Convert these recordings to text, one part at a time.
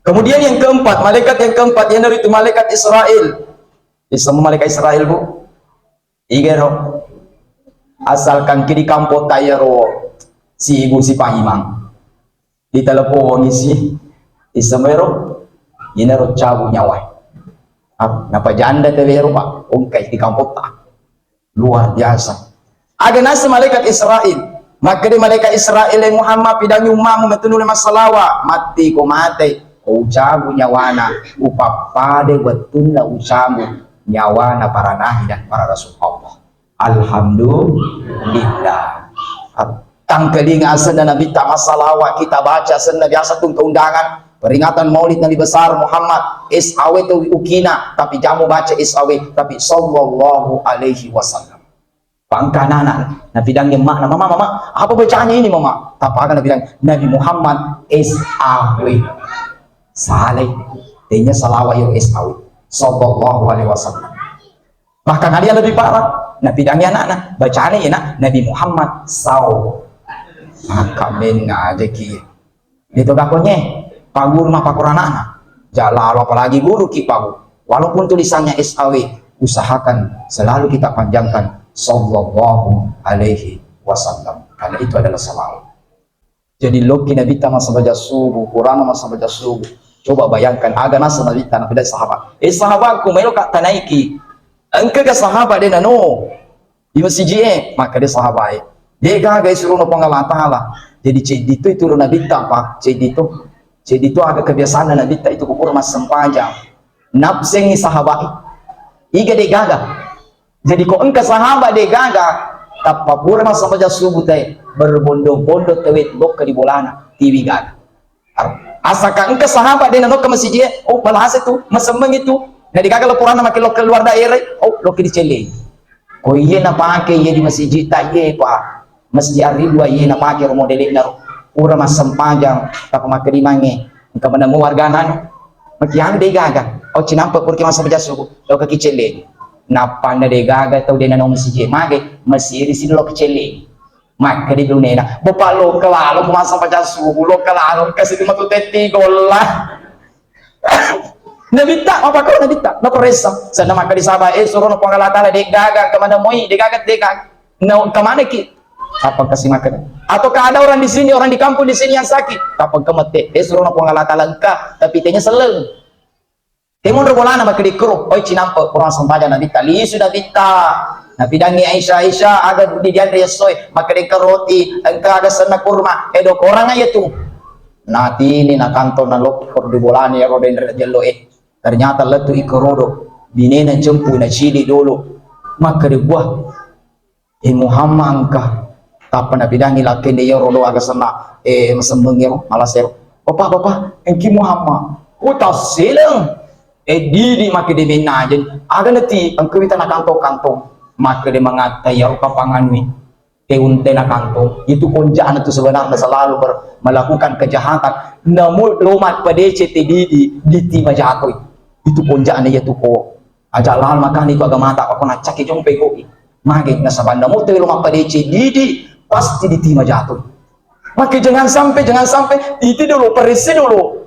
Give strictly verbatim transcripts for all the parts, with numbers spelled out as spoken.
Kemudian yang keempat, malaikat yang keempat, iyanaritu malaikat Israel. Iseng malaikat Israel, Bu? Igero. Asalkan ki di kampotta iyaro sibu sipahimang. Ditelepongi si, iseng ero, inaro cabu nyawa. Ah, napajanda tewero, Pak. Ongkai di kampotta. Luar biasa. Aga naseng malaikat Israel. Makkeda malaikat Israel, "Eh Muhammad, pidangi ummamu, metu nulle massalawa. Matti ko mate, ko ucabu nyawana, upappade wettunna ucabu nyawana para nabi dan para rasul Allah." Alhamdulillah. Tangkelinga asenna Nabitta massalawa, kita baca asenna biasa tu undangan peringatan Maulid Nabi Besar Muhammad, S A W tu ukina, tapi jamu baca S A W, tapi sallallahu alaihi wasallam. Pangkanana, napidangi emmakna, "Mama, mama, apa bacanya ini, mama?" Tapaga nabilang, "Nabi Muhammad S A W." Salai, tenya salawa yo S A W. Sallallahu alaihi wasallam. Bahkan ada yang lebih parah, napidangi anakna, "Bacanya ya nak, Nabi Muhammad saw." Maka men aja ki. Itu gakonye, pagu rumah pakur anakna. Jalalo apalagi guru ki pagu. Walaupun tulisannya S A W, usahakan selalu kita panjangkan sallallahu alaihi wasallam. Karena itu adalah salawat. Jadi lokki Nabitta massempajang subuh, Quranna massempajang subuh. Coba bayangkan, aga naseng Nabitta, napidangi sahabat. Eh sahabatku, maelo ka tanaiki. Engkaga sahabat de nano di masiji e? Makkeda sahabat e, de gaga isurono Puang Allah Ta'ala. Jadi ceddi tu itu Nabitta, Pak. Ceddi tu. Ceddi tu aga kebiasaanna Nabitta itu kupura massempajang. Nabsengi sahabat e. Iga de gaga. Jadi ko engka sahabat de gaga, tappa pura massempajang subuh te, berbondong-bondong tawwe bokka di bolana, tiwi gaga. Ar-, asaka engka sahabat de nanokka masiji e, oh, balasa tu, masemmeng itu. Na de gaga lo purana make lokka luar daerah, oh, lokka di celle. Ko iye napake iye di masiji ta iye pa. Masjid Ar-Ridwan iye napake ro modele'na ro. Pura massempajang, tappa makkedimangnge. Engka maneng wargana anu. Makianu de gaga. Oh, cinampe pura ki massempajang subuh. Lokka ki celle. Nappanna de gaga tau de nano masiji e. Mage, masiri si lokka celle. Makkedi lunena. Bapak lokka lalo massempajang subuh, lokka lalo kasi matu tetti golla. Nabitta, apa kau Nabitta? Naparessa. Sanna makkedi sahabat, eh, surono Puang Allah Ta'ala, de gaga, kemana moi, de gaga, de gaga. Na, kemana ki? Apa kasih makan? Ataukah ada orang di sini, orang di kampung di sini yang sakit? Apa kemete? Eh, surono Puang Allah Ta'ala engka, tapi tenya seleng. Temonro bolana makkedi kuro, oi cinampe, kurang sempajang Nabitta, lisu Nabitta. Napidangi Aisyah, Aisyah, aga di dianre essoe, makkedi engka roti, engka aga senna kurma, edo korang aja tu. Natini nakantong naloppo di bolana ero denre jello e. Ternyata lettu iko rodo, binena jempu nacili dolo. Makkeda buah, eh Muhammad engka. Tappa napidangi lakkende iyaro do aga senna, eh, masemmeng ero, malas ero. Bapak, bapak, engki Muhammad. Utassileng. Eh, didi makkeda mennajen. Aga nati engka wita nakantong-kantong. Makkeda mangatta iyaro kapanganui. Te unte nakantong. Itu konja'na tu sebenarnya selalu ber-, melakukan kejahatan. Namu lomat padece te didi, ditima jatoi. Itu konja'na iya tu ko. Aja lal makani tu agamata, apa ko naccaki jompe ko. Mage nasaba namu te lo mappadece didi, pasti ditima jatoi. Maka jangan sampai, jangan sampai, itu dulu, perisi dulu.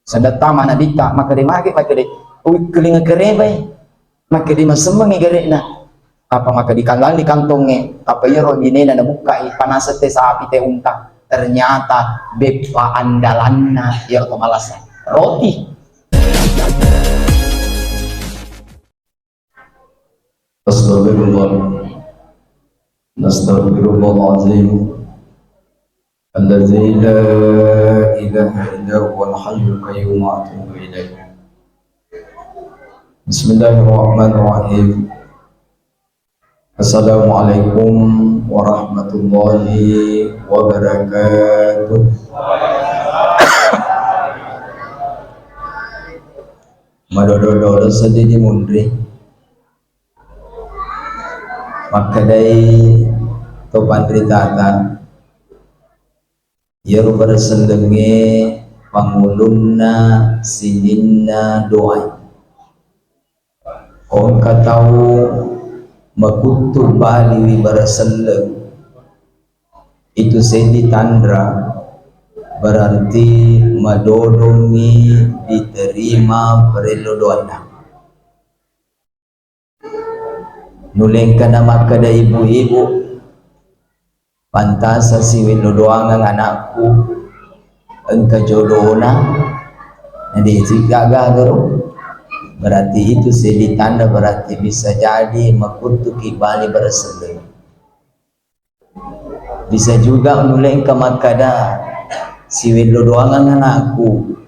Sedda tama Nabitta, makkeda mage, makkeda, "Uwikkelinga kerebai." Makkeda masemmengi gere'na. Apa makkeda kallang di kantongnge, apa iyaro binena nabukkai, panasette sapi te unta. Ternyata beppa andalanna iyaro to malasa. Roti. Astagfirullah. Astagfirullahaladzim. Alladzi la ilaha illa huwal hayyul qayyum wa atubu ilaih. Bismillahirrahmanirrahim. Assalamualaikum warahmatullahi wabarakatuh. Madodo-dodo seddi di munri. Makkedai to panritata, iyaro baresellengnge pangulunna sininna doai. Ko engka tau makuttu baliwi bareselleng, itu seddi tanra Berarti madodongngi diterima parello doanna. Nulengkana makkeda ibu-ibu, pantasa siwello doangeng anakku, engka jodona, na de' sigaga gero. Berarti itu seddi tanda, berarti bisa jadi makuttuki bali berselleng. Bisa juga nulengka makkeda, siwello doangeng anakku,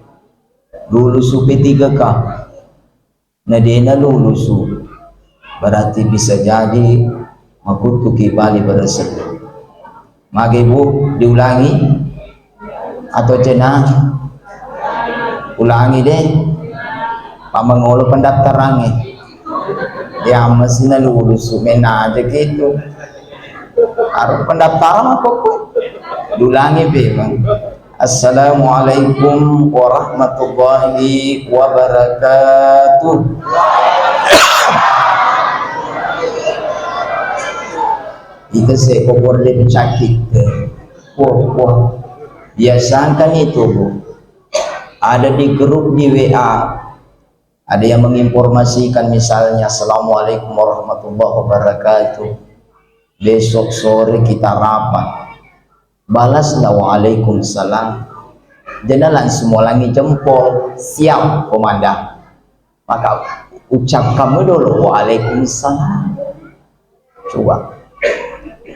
lulusu P tiga K. Na de'na lulusu, berarti bisa jadi makuttuki bali berselleng. Mage, Bu, diulangi atau cena? Ulangi deh. Pamengolo pendaftarannya. Ya, masih na lulusu, mena aja gitu. Harus pendaftaran apa, Bu? Diulangi, Bang. Assalamualaikum warahmatullahi wabarakatuh. Itu saya kokor dia sakit. Wah, wah. Biasakan itu, Bu. Ada di grup di W A, ada yang menginformasikan misalnya, "Assalamualaikum warahmatullahi wabarakatuh. Besok sore kita rapat." Balaslah, "Waalaikumsalam." Jena langsung molangi jempol, "Siap, Komandan." Maka ucapkan dulu, "Waalaikumsalam." Coba.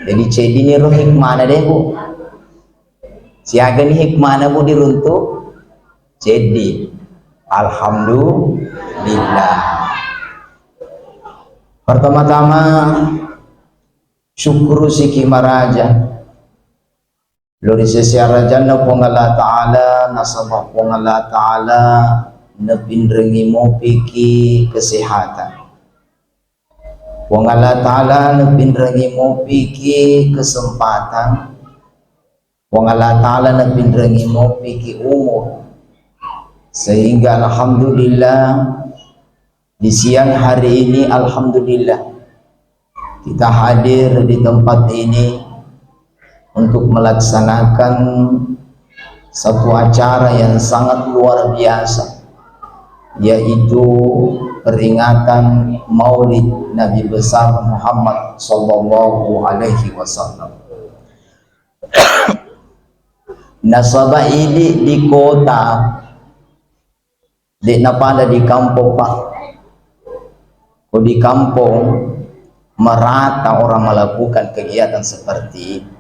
Jadi, ceddi ni roh hikmana deh, Bu. Siaga ni hikmana, Bu, diruntu? Ceddi. Alhamdulillah. Pertama-tama, syukuru siki maraja. Lo ri sese arajanna Puang Allah Ta'ala, nasaba Puang Allah Ta'ala napinrengi mopiki kesehatan. Puang Allah Ta'ala napinrengi mopiki kesempatan. Puang Allah Ta'ala napinrengi mopiki umur. Sehingga alhamdulillah, di siang hari ini, alhamdulillah, kita hadir di tempat ini untuk melaksanakan satu acara yang sangat luar biasa, yaitu peringatan Maulid Nabi Besar Muhammad sallallahu alaihi wasallam. Nasaba idi di kota, de'na pada di kampong, Pak. Ko di kampong, merata orang melakukan kegiatan seperti ini.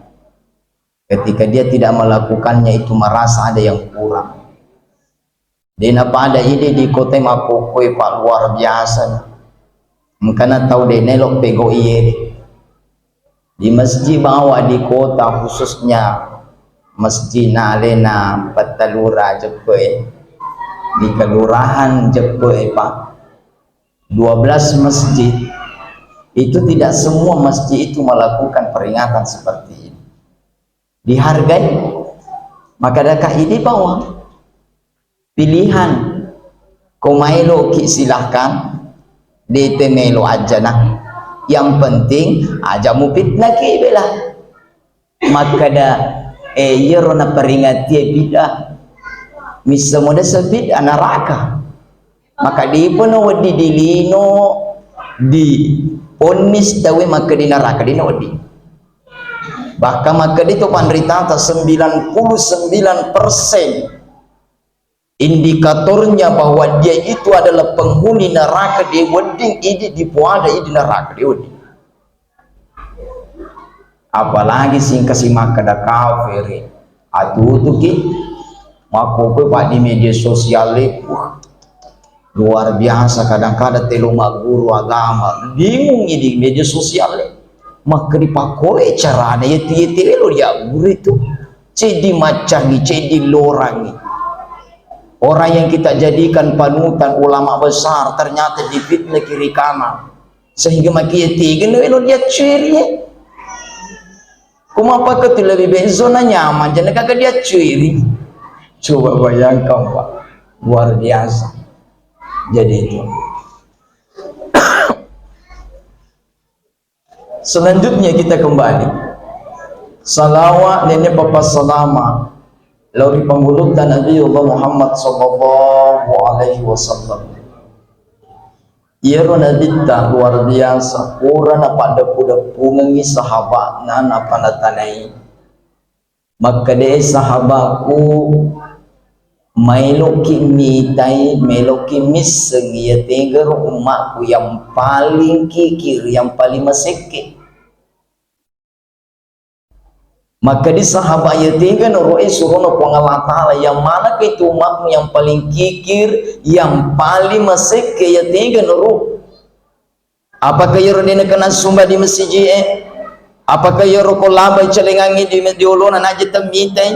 Ketika dia tidak melakukannya, itu merasa ada yang kurang. De'na pada idi di kota makkokkoe, Pak, luar biasa. Engkana tau de' nelo pegau iye. Di masjid bawah di kota, khususnya Masjid Nalena Pettalura Jeppe, di Kelurahan Jeppe, Pak, dua belas masjid, itu tidak semua masjid itu melakukan peringatan seperti ini. Dihargai, maka daka idi bawang. Pilihan. Ko maeloki, silahkan. De'te melo ajana. Yang penting aja mupitnaki bela. Makkeda, eh, iyaro naperingati bid'ah. Misseng modessa bid'ah, neraka. Maka dipa nawedding di lino di ponnis tauwe makkeda neraka, de' nawedding. Bahkan makkeda to panritata, sembilan puluh sembilan persen indikatornya bahwa dia itu adalah penghuni neraka, de' wedding idi dipoada idi neraka, de' wedding. Apalagi singkasi makkeda kafir, atutuki, makkokkoe, Pak, di media sosial e, wah, luar biasa, kadang-kadang telo magguru agama, bingungi di media sosial e. Makkeda pakkoe carana, yeti-yeti elo diagguru itu. Ceddi maccangi, ceddi lorangi. Orang yang kita jadikan panutan, ulama besar, ternyata difitnah kiri kanan. Sehingga makia tega no elo diacceri, eh. Kumapakatu lebih baik zona nyaman, jangan kagak diacceri. Coba bayangkan, Pak. Luar biasa. Jadi itu. Selanjutnya kita kembali. Salawat nene papa salama. Lao ri pangulutta Nabiullah Muhammad sallallahu alaihi wasallam. Iyaro Nabitta luar biasa, pura napaddeppu-deppungengngi sahaba'na, napanatanai. Makkedai sahaba'ku, maelokki mitai, maelokki misseng iya tegaro umma'ku yang paling kikir, yang paling masekke. Makkedi sahaba, iya tega noroe surona Puang Allah Ta'ala, yang manakah itu umatmu yang paling kikir, yang paling masekke, iya tega noro? Apakah iyaro de nakenna sumba di masiji e? Apakah iyaro ko labai celengangi di, di olona naje temmitai?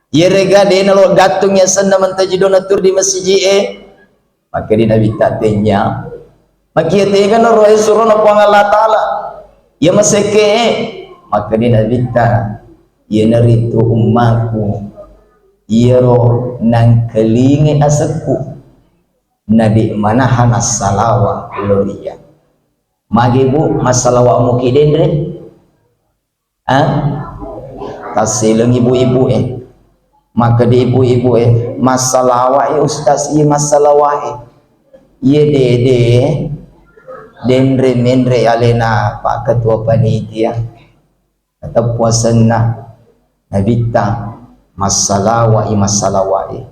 Iyarega de nalo gattung yasenna mentaji dona tur di masiji e? Makkedi Nabitta, tenya. Makia tega noroe surona Puang Allah Ta'ala, iya masekke e? Makkedi Nabitta, iyanaritu ummaku, iyaro nangkelinge asekku, nade manaha nassalawa loriya. Mage, Bu, massalawa muki denre? Ah? Tasseleng ibu-ibu e. Makkedi ibu-ibu e, massalawa e, Ustaz, iya massalawa e. Iya dede, denre menre alena Pak Ketua Panitia. Kateppu asenna Nabitta, massalawa i, massalawa i.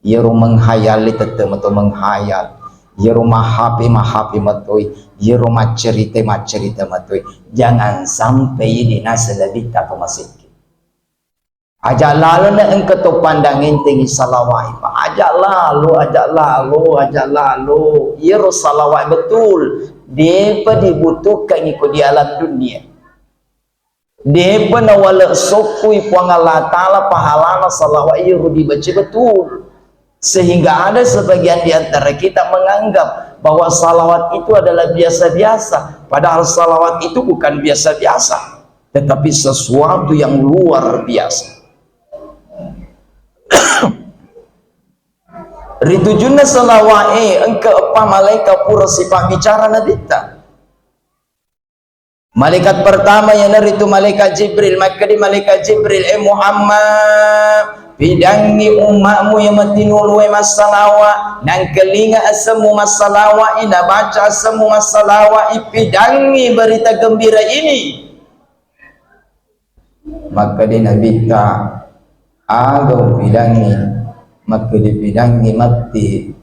Iyaro menghayal tette mato menghayal. Iyaro mahape, mahape matoi. Iyaro maccerita, maccerita matoi. Jangan sampai idi naseng Nabitta ko masekke. Aja lalo na engka to pandang entengi salawai, Pak. Aja lalo, aja lalo, aja lalo. Iyaro salawai betul. Depa dibutuhkan iko di alam dunia. Depa nawale sokkui Puang Allah Ta'ala pahalana salawat iyaro dibaca betul. Sehingga ada sebagian di antara kita menganggap bahwa salawat itu adalah biasa-biasa, padahal salawat itu bukan biasa-biasa, tetapi sesuatu yang luar biasa. Ritujunna salawat e, engka eppa malaika pura sipabbicara Nabitta. Malaikat pertama iyanaritu malaikat Jibril. Makkedi malaikat Jibril, "Eh Muhammad, pidangngi umma'mu iya matinulué massalawa, nangkalinga asemmu massalawa'i, nabaca asemmu massalawa'i, pidangngi berita gembira ini." Makkedi Nabitta, "Aga upidangngi?" Makkedi, "Pidangngi matti."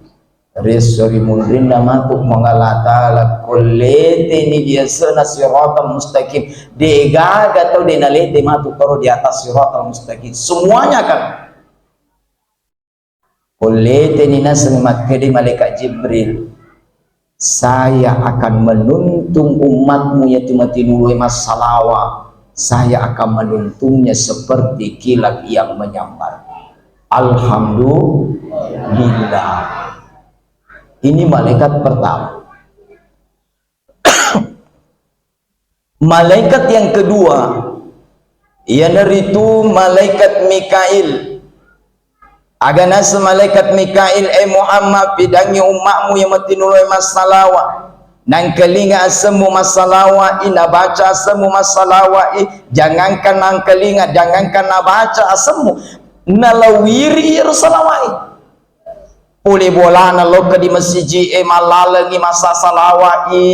Riesso ri munrinna matu Puang Allah Ta'ala, ko leteni biasana siratal mustaqim. De'gaga tau de' nalete matu koro di atas siratal mustaqim. Semuanya kan. Ko leteni naseng makkedi malaikat Jibril, "Saya akan menuntung umatmu yatu matinulué massalawa. Saya akan menuntungnya seperti kilat yang menyambar." Alhamdulillah. Ini malaikat pertama. Malaikat yang kedua, iyanaritu malaikat Mikail. Aga naseng malaikat Mikail, "Eh Muhammad, pidangngi umma'mu iya matinulué massalawa. Nangkalinga asemmu massalawa'i, nabaca asemmu massalawa'i, jangankan nangkalinga, jangankan nabaca asemmu, nalawiri iyaro salawa'i." Pole bolana lokka di masiji'e mallalengngi massasalawa'i.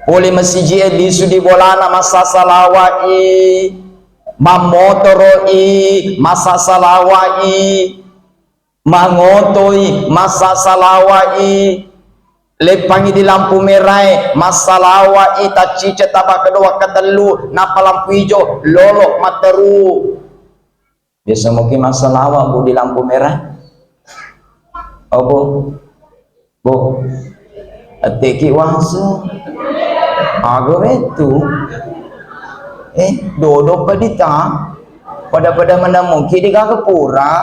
Pole masiji'e lisu di bolana massasalawa'i. Mammotoro'i massasalawa'i. Mangotoi massasalawa'i. Leppangi di lampu merae massalawa'i, taccica tabakka doa katellu, nappa lampu ijo lolo matteru. Biasa muki massalawa, Bu, di lampu merah? Oh, Bu. Bu. Atteki wase. Aga wettu. Eh, dodo pedita. Pada-pada menemuki di kaka pura.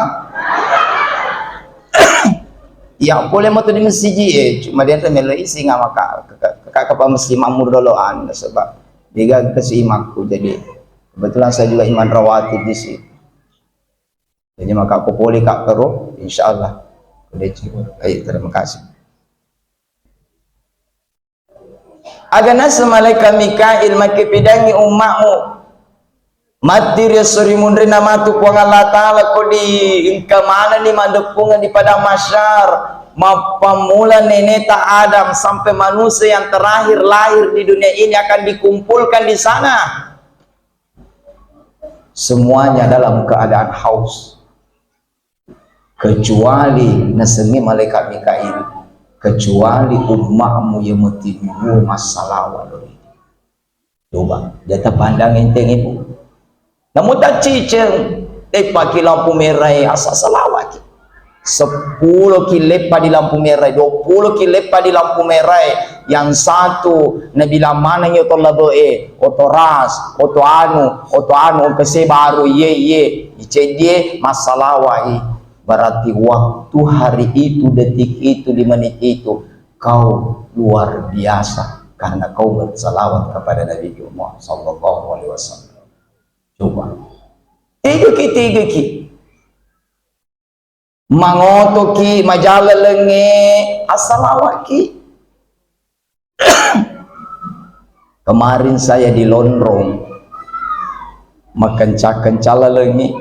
Ya, boleh mau di masjid, eh. Cuma dia tuh melo isi nggak maka ke, ke, ke, ke masjid makmur dulu, anu, sebab dia ke si imakku, jadi kebetulan saya juga imam rawatib di sini. Jadi maka aku pulih, Kak, terus, insya Allah. Baik, terima kasih. Aga naseng malaikat Mikail, "Makkepidangngi umma'mu Matti ri esso ri munrinna matu Puang Allah Ta'ala, ko di engka manenni maddeppungeng di padang mahsyar, mappammula neneta Adam sampai manusia yang terakhir lahir di dunia ini akan dikumpulkan di sana. Semuanya dalam keadaan haus. Kecuali nasengngi malaikat Mikail, kecuali ummakmu yang mutimu massalawa doi. Coba, jata pandang enteng ibu. Namu tacciceng, eh, paki lampu merah, asa salawaki. Seppulo ki leppa di lampu merah, dua puluh ki leppa di lampu merah. Yang satu, nabilang maneng yo to labe e, oto ras, oto anu, oto anu, kese baru, iye, iye, icedie, massalawa i. Berarti waktu hari itu, detik itu, di menit itu, kau luar biasa karena kau bersalawat kepada Nabi Muhammad sallallahu alaihi wasallam. Coba. Tegeki, tegeki. Mangotoki, majalalenge, assalawaki. Kemarin saya di Lonrong, makencang-kencang lalengi,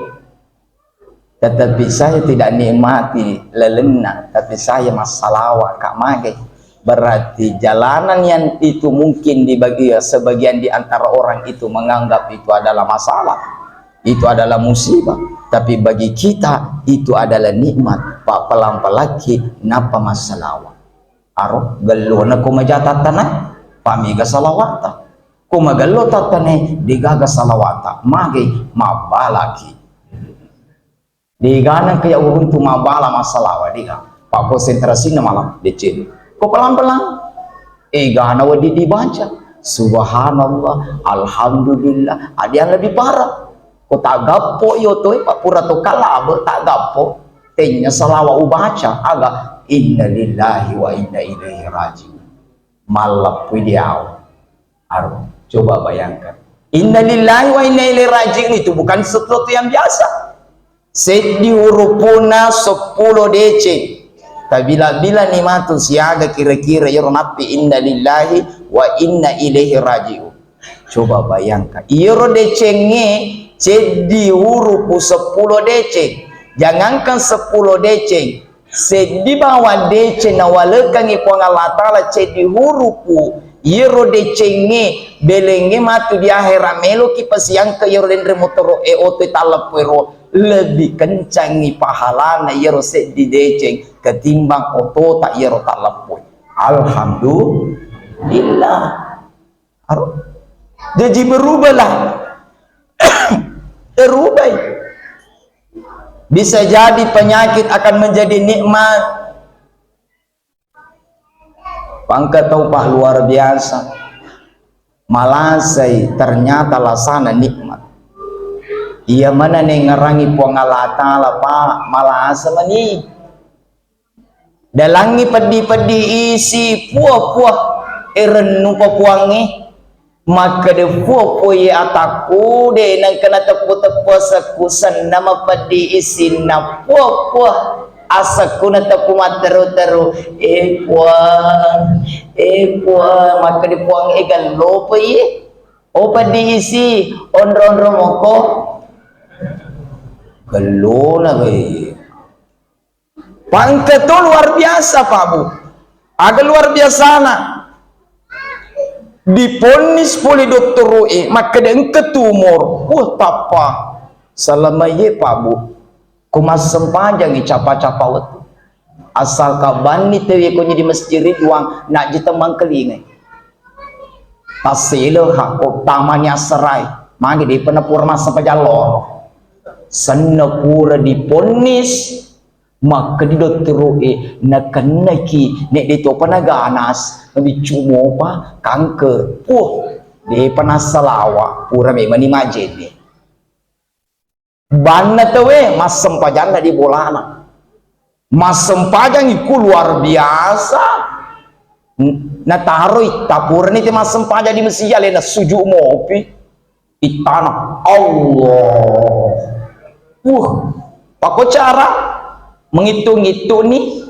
tetapi saya tidak nikmati lalenna, tapi saya massalawa, Kak, mage. Berarti jalanan yang itu mungkin dibagi, sebagian di antara orang itu menganggap itu adalah masalah, itu adalah musibah. Tapi bagi kita, itu adalah nikmat. Pak, pelang-pelaki, napa massalawa? Aro, gellona ko maja tattana, pamiga salawatta. Ko magello tattane, degaga salawatta. Mage, mabbalaki. Deganang ke ya uruntu mabbala massalawa, dega. Pak konsentrasina malam, deceng. Ko pelang-pelang. Egana wedi dibaca. Subhanallah, alhamdulillah, ada yang lebih parah. Ko tagappo yo to, Pak, pura to kalabe tagappo. Tenya salawa ubaca, aga innalillahi wa inna ilaihi rajiun. Malleppui diau. Aduh, coba bayangkan. Innalillahi wa inna ilaihi rajiun itu bukan sesuatu yang biasa. Seddi hurufuna seppulo deceng. Tabila-bila ni matu siaga kira-kira iyaro nappi innalillahi wa inna ilaihi rajiun. Coba bayangkan, iyaro decengnge ceddi hurufu seppulo deceng. Jangankan seppulo deceng, seddi bawang deceng nawalekangngi Puang Allah Ta'ala ceddi hurufu, iyaro decengnge belengnge matu di ahera meloki pasiangke iyaro denre motoro e oto e talleppo ero lebbi kencangngi pahalana iyaro seddi deceng ketimbang otota iyaro talleppo. Alhamdulillah. Aro? Jaji berubahlah. Terubai. Bisa jadi penyakit akan menjadi nikmat. Pangka tau, Pak, luar biasa. Malasai ternyata lasana nikmat. Iya mana nengerangi Puang Allah Ta'ala, Pak, malasa mani. Dalangngi peddi-peddi isi, puah-puah, e rennu pa puangnge. Makkeda, puah-puah ye atakku, de nengka nateppu-teppu asekku, senna mapeddi isinna, puah-puah, asekku nateppu matteru-teru. E puang, e puang, makkeda puang, e gallopa ye. O peddi isi, onro-onro moko. Gallona koi. Pangka to luar biasa, Pak Bu. Aga luar biasana? Diponnis pole dottoro e, makkeda engka tumor. Wah, tappa. Salama ye, Pak Bu. Ko massempajangi capa-capa wettu. Asal ka banni tewe konyi di masjid Ridwan, najji temmangkelingai. Tasselo hakko tamani asserai. Magi depa napura massempajang loro. Senna pura diponnis, Makkedi dottoro'e, nakennaki, nek de topa naganas, nabiccu mopa, kanker. Puh, depa nassalawa, pura memani majenne. Banna tauwe, massempajanna di bolana. Massempajangi ku luar biasa. N-, nataroi, tapurani te massempajang di mesija, alena suju mopi. Ittana, Allah. Wuh, pako cara mengitung-itung ni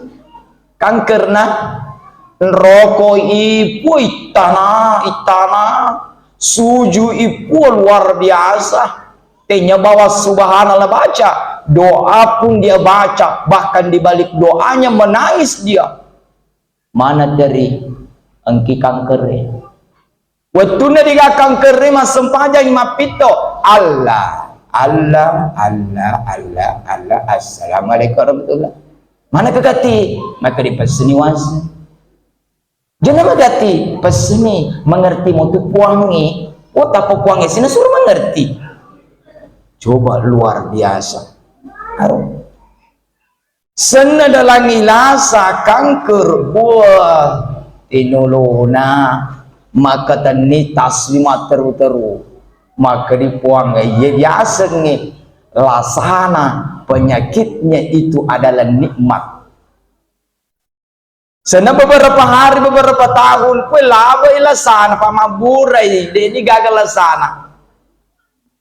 kankerna. Roko i, puh, ittana, ittana. Suju i, puh, luar biasa. Tenya bawa subhanallah baca, doa pun dia baca, bahkan di balik doanya menangis dia. Mana teri engki kankerre. Wettunna diga kankerre massempajang mappitto, Allah, Allah, Allah, Allah, Allah, assalamualaikum warahmatullah. Mana kegati? Maka dipesseni wasi. Jana magati, pesseni, mengerti motu puangnge. Oh, tappa puangnge sina suruh mengerti. Coba luar biasa. Aduh. Senna dalangi lasa kanker, buah, tinolona, maka tenni tasbih matteru-teru. Maka di puang, iya biasengnge lasana, penyakitnya itu adalah nikmat. Senna beberapa hari, beberapa tahun, kue labai lasana, pamabburai, deni gaga lasana.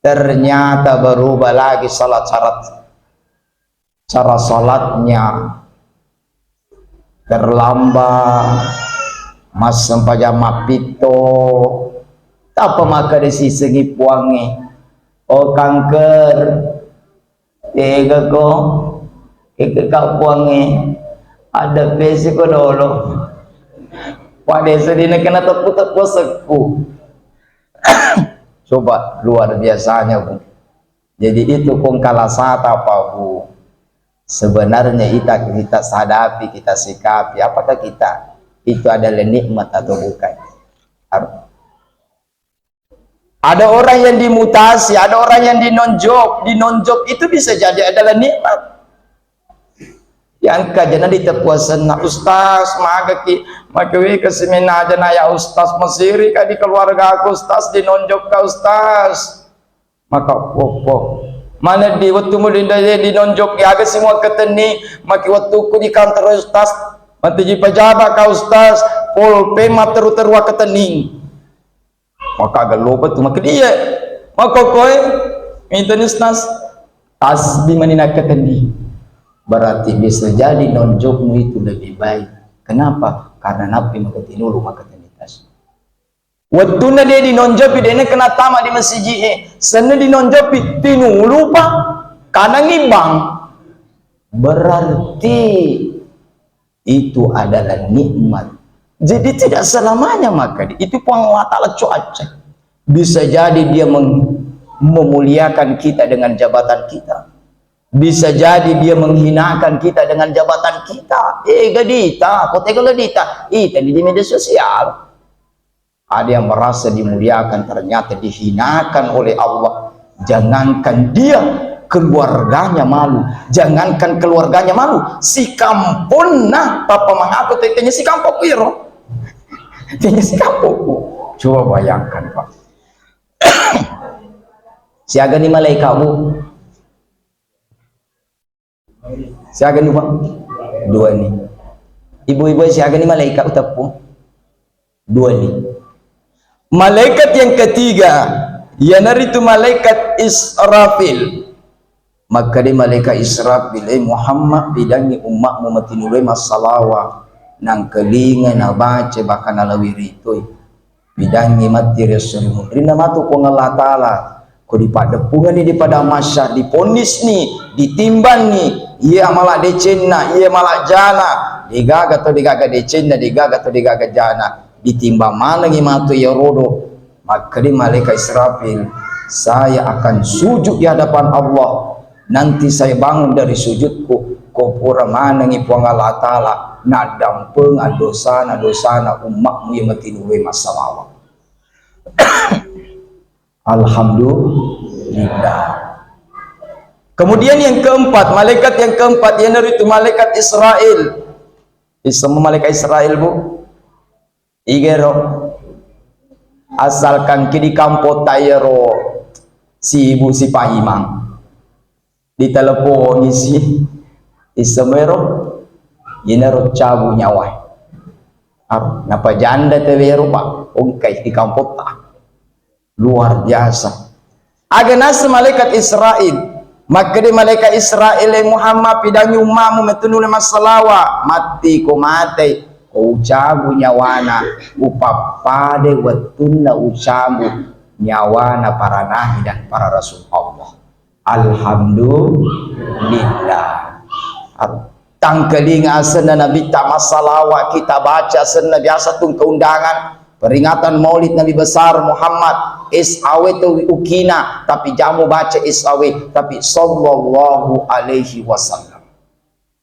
Ternyata berubah lagi salat syarat, cara salatnya terlambat, massempajang mappitto, tappa maka disisengi puangnge, oh kanker, tega ko, tega ka puangnge, ada pesi ko dolo, pada sedina kena tepu-tepu sekku. Coba luar biasanya, Bu. Jadi itu kong kalasata, Pak Bu. Sebenarnya ita kita hadapi, kita sikapi, apakah kita itu adalah nikmat atau bukan? Har-, ada orang yang dimutasi, ada orang yang dinonjok. Dinonjok itu bisa jadi adalah nikmat. Yang kajana di tepuasenna, Ustaz, magaki, makewe ke semenajana ya Ustaz, masiri ka di keluarga aku Ustaz, dinonjok ka Ustaz. Maka popo. Mana di wettu muli di, di, dinonjok, aga semua ketenni, maki wettuku di kantor Ustaz, matiji pejabat ka Ustaz, polpe matteru-teru ketenni. Maka agak lupa tu, maka dia, maka koe, minta ni Ustaz, tasbih mani nak ketenni. Berarti bisa jadi nonjokmu itu lebih baik. Kenapa? Karena napi maka tinulu maka tenni tasbih. Wettunna de dinonjopi, de nakena tama di masiji e, senna dinonjopi, tinulupa, kanangi bang. Berarti itu adalah nikmat. Jadi tidak selamanya maka di-, itu Puang Allah Ta'ala cuaca. Bisa jadi dia meng-, memuliakan kita dengan jabatan kita. Bisa jadi dia menghinakan kita dengan jabatan kita. Eh, gadita, kota gadita. Ita di media sosial. Ada yang merasa dimuliakan, ternyata dihinakan oleh Allah. Jangankan dia, keluarganya malu. Jangankan keluarganya malu, sikamponna tappa mangaku te-, tenya sikampokku iro. Tenya sikampokku. Coba bayangkan, Pak. Siaga ni malaikat, Bu? Siaga ni, Pak? Dua ni. Ibu-ibu, siaga ni malaikat uteppu? Dua ni. Malaikat yang ketiga, iyanaritu malaikat Israfil. Makkeda malaikat Israfil, "Eh Muhammad, pidangi ummatmu matinuloi massalawa, nangkalinga nabaca, bahkan nalawiri toi." Pidangngi matti ri esso ri munrinna matu Puang Allah Ta'ala. Ko dipaddeppungengni di padang mahsyar, diponnisni, ditimbanni, iye amala decenna, iye amala jana, degaga to degaga decenna, degaga to degaga jana, ditimbang manengngi matu iyarodo. Makkeda malaikat Israfil, "Saya akan sujud di hadapan Allah. Nanti saya bangun dari sujudku, ko pura manengngi Puang Allah Ta'ala, naddampengang dosana, dosana ummatmu iya matinuloi massalawa." Alhamdulillah. Kemudian yang keempat, malaikat yang keempat, iyanaritu malaikat Israel. Isemu malaikat Israel, Bu? Igero. Asalkan ki di kampotta iyaro sibuk sipaimang. Diteleponisi, isemu ero, inaro cabu nyawa. Ar-, napajanda tewero, Pak, ongkai di kampotta. Luar biasa. Aga naseng malaikat Israel. Makkeda malaikat Israel, "Eh Muhammad, pidangi ummamu matinuloi massalawa. Matti ko matei, ko ucabu nyawana, upappada wettunna ucabu nyawana para nabi dan para rasul Allah." Alhamdulillah. Tangkelinga asenna Nabitta, massalawat kita baca asenna, biasa tu engka undangan peringatan Maulid Nabi Besar Muhammad, S A W tu ukina, tapi jamu baca S A W, tapi sallallahu alaihi wasallam.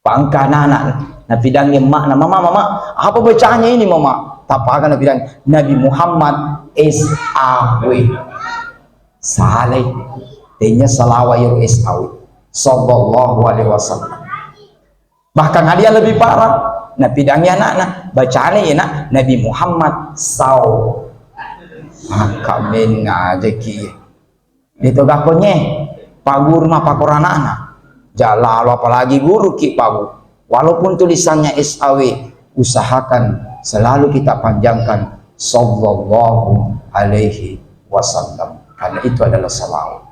Pangka anak-anak, napidangi emakna, "Mama, mama, apa bacanya ini, mama?" Tapaga napidangi, "Nabi Muhammad S A W." Salai. Tenya salawat iyaro S A W. Sallallahu alaihi wasallam. Bahkan ada yang lebih parah. Napidangi anakna, "Bacana ya, Nak, Nabi Muhammad sau." Maka men ngajaki. Itu gakonye, Pak Guru mappakkoro anakna. Jalalo apalagi guru ki, Pak Bu. Walaupun tulisannya S A W, usahakan selalu kita panjangkan sallallahu alaihi wasallam. Karena itu adalah salawat.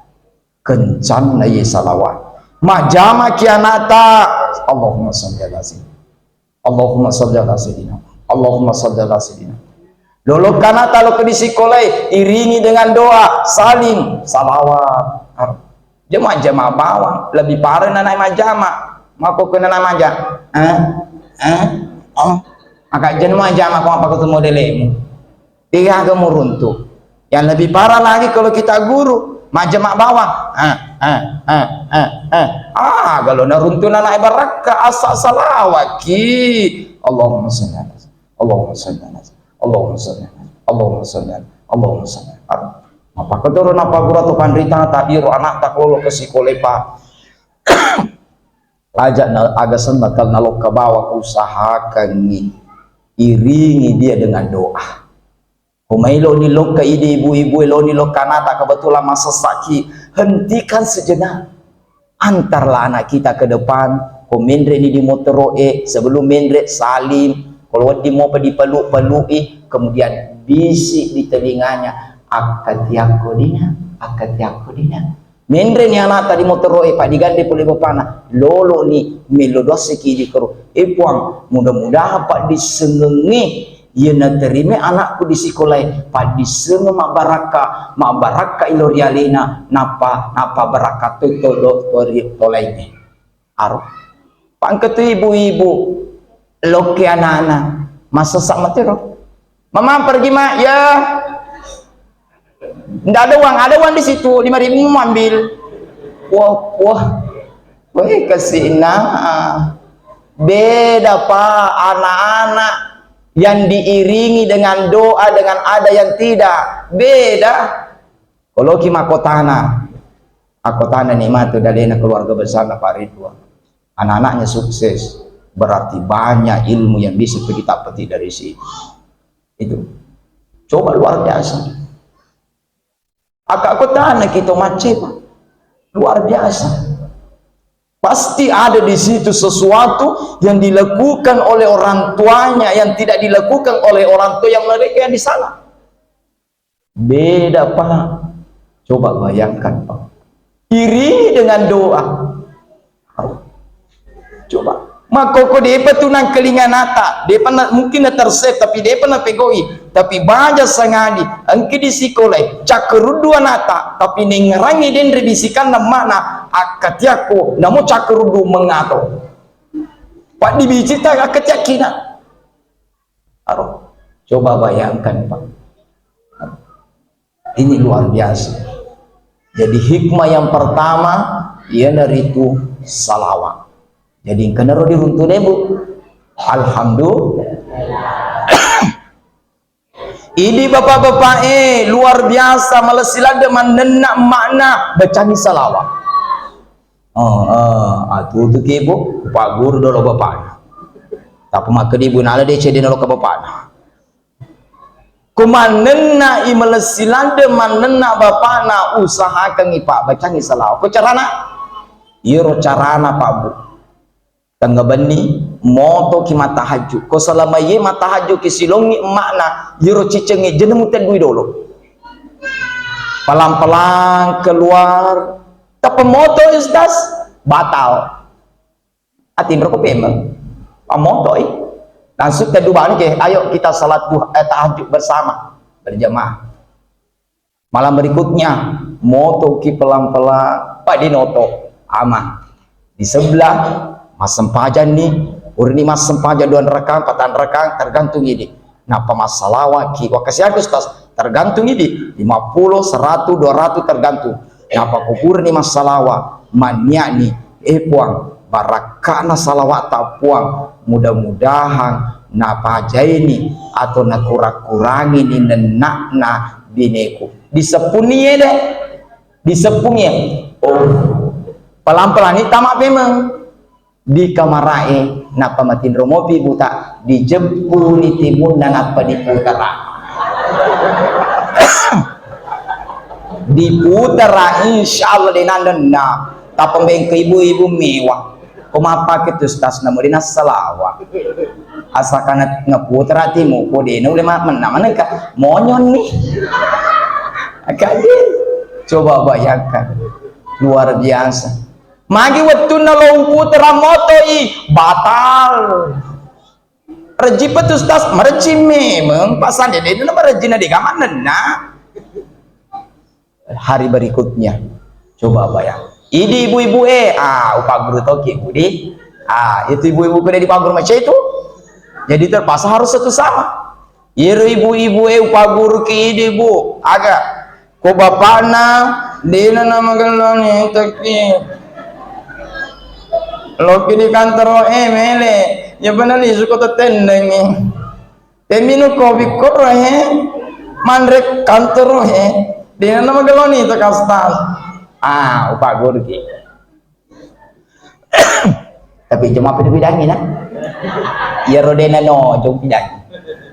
Kencanna ye salawat. Majama ki anakta. Allahumma salli ala sayyidina. Allahumma salli ala sayyidina. Allahumma salli ala sayyidina. Lolo kanata lo ke di sikolai, iringi dengan doa, saling salawat. Jama-jama bawang, lebih parah nana majama. Mako ke nana maja. Eh? Eh? Oh. Maka jenuh majama ko apa ketemu delemu. Degaga muruntu. Yang lebih parah lagi kalau kita guru, majama bawang. Ah, ah, ah, ah, ah. Ah, kalau naruntu nana barakka, asa salawat ki. Allahumma salli ala, Allahumma salli ala, Allahumma salli ala, Allahumma salli ala, Allahumma salli ala. Apa kedoro napa guru atau pandrita tak iro anak tak lolo ke sekolah, Pak. Aja na aga senna kal nalokka bawang, usahakangi iringi dia dengan doa. Ko maelo ni lokka idi ibu-ibu, elo ni lokka anata kebetulan masessaki, hentikan sejenak. Antarlah anak kita ke depan, ko menre ni di motoro e, sebelum menre salim, kalau wedding mopa dipeluk-peluki, kemudian bisi di telinganya, "Akkatiakko dina, akkatiakko dina." Menre ni anata di motoro e, pa digande pole bapana, lolo ni melo doa siki di koro. Eh Puang, mudah-mudahan paddissengengnge iya naterima anakku di sikolae, paddissengeng mabbarakka, mabbarakka ilo ri alena, nappa, nappa barakka to, to, to, to, ri, to laingnge. Aro. Pangka tu ibu-ibu, lokke anana, masessa matero. Mama pergi, Mak, ya. Ndak ada uang, ada uang di situ, lima ribu mau ambil. Wah, wah. Weh, kasihna. Beda, Pak, anak-anak yang diiringi dengan doa, dengan ada yang tidak. Beda. Kalau ki makotana, akotana nikmatu dalena keluarga besarna Pak Ridwan. Anak-anaknya sukses, berarti banyak ilmu yang bisa kita petik dari situ. Itu. Coba luar biasa. Aka kotana kita macet, Pak. Luar biasa. Pasti ada di situ sesuatu yang dilakukan oleh orang tuanya yang tidak dilakukan oleh orang tua yang mereka yang di sana. Beda, Pak. Coba bayangkan, Pak. Iringi dengan doa. Coba. Makkoko depa tu nangkelinga nata, depa na, mungkin na tersep, tapi depa na pegoi. Tapi baja sangadi, engki di sikolai, cakkeruddu anata, tapi nengngerangi denre bisikanna mana, akkatiakko, namo cakkeruddu mengato. Pak dibicita akkatiakkina. Aro, coba bayangkan, Pak. Ini luar biasa. Jadi, hikmah yang pertama, iyanaritu salawat. Jadi, engkanaro diruntu'na, Bu. Alhamdulillah. Idi bapak-bapak, eh, luar biasa, malessi ladde mannenna emakna, bacangi salawat. Oh, eh, atutuki, Bu, Pak Guru dolo bapakna. Tapi makkeda Ibu nala de cedde nalo ke bapakna. Ko mannennai malessi ladde mannenna bapakna, usahakangngi pabbacangngi salawat. Ko carana? Iyaro carana, Pak, Bu. Tengnga benni, motoki mattahajju. Ko selama iye mattahajju ki silongngi emakna, iyaro cicengnge jenne muteddui dolo. Pelang-pelang keluar. Tappa moto, Ustaz, batal. Atinro ko pemeng. Pamotoi. Langsung kedua balik, ayo kita salat duha, eh, tahajud bersama, berjamaah. Malam berikutnya, motoki pelan-pelan, Padinoto ama. Di sebelah, massempajanni, urini massempajang dua rakang, patang rakang, tergantung idi. Nappa massalawaki, wakkasiaga Ustaz, tergantung idi, lima puluh, seratus, dua ratus, tergantung. Nappa kukurini massalawa, manniani, eh Puang, barakkana salawata Puang, mudah-mudahan napajaini atau nakurang-kurangini nenna'na bineku. Diseppunni yede, diseppungi. Oh, pelang-pelangi tama memeng di kamarae, nappa matinro mopi buta, dijeppuni timunna nappa diputara. Diputara, insya Allah de nandenna. Tappa bengke ibu-ibu mewah. Ko mappake tu stas namo de nassalawa. Asakana ngeputara timu ko de na ule ma-, menna manengka monyonni. Kade. Coba bayangkan. Luar biasa. Magi wettunna lo uputara motoi, batal. Rejji pa tu stas, merejji memeng, pasande de na merejji na de gamanenna. Hari berikutnya, coba bayang. Idi ibu-ibu e, ah, upagguru toki budi. Ah, itu ibu-ibu pada dipagguru macam itu. Jadi terpaksa harus satu sama. Iyaro ibu-ibu e upaguruki idi, Bu. Aga. Ko bapakna, dena namagelloni teki. Loki di kantoro e mele. Ya benar lisuko tetendengi. Teminu kopi koro he. Manre kantoro he. Dena namagelloni teka stas. Ah, upaguruki. Tapi cuma pida-pidangi na. Iyaro dena no jong pidangi.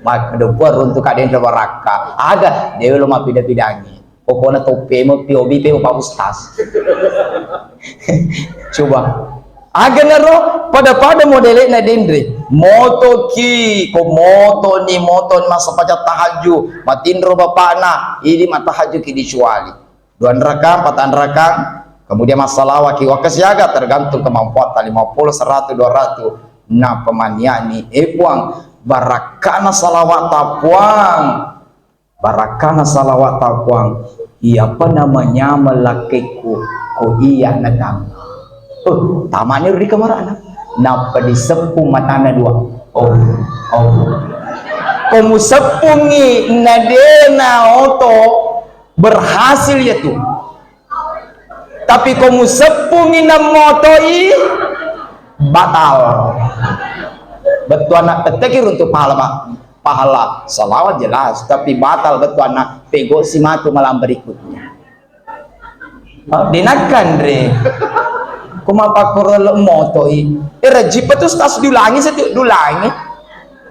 Maka dopo runtu kaden barakka. Aga, dewe lo mapida-pidangi. Pokokna toppe mo P O B pe mo Pak Ustaz. Coba. Aga naro pada-pada modele na denre. Motoki, ko moto ni, moto ni masa paja tahajud, matinro bapakna, idi matahajud ki dicuali. Dua rakang, patang rakang, kemudian massalawaki, wakkasiaga, tergantung kemampuan, lima puluh, seratus, dua ratus, na pemaniani, eh Puang, barakkana salawata Puang, barakkana salawata Puang, iyapa namanya melakekku, ko iya natama. Oh, tamani ri kamarana. Nappa diseppu matana dua. Oh, oh. Ko museppungi nadena oto, berhasil ya tu. Tapi ko museppungi namotoi, batal. Bettuanna tetteki runtu pahala, Pak. Pahala salawat jelas, tapi batal bettuanna pego si matu malam berikutnya. Oh, dinakan re. Ko mappakkoro motoi. Eh, rejji pa tu stas dulangi setu dulangi.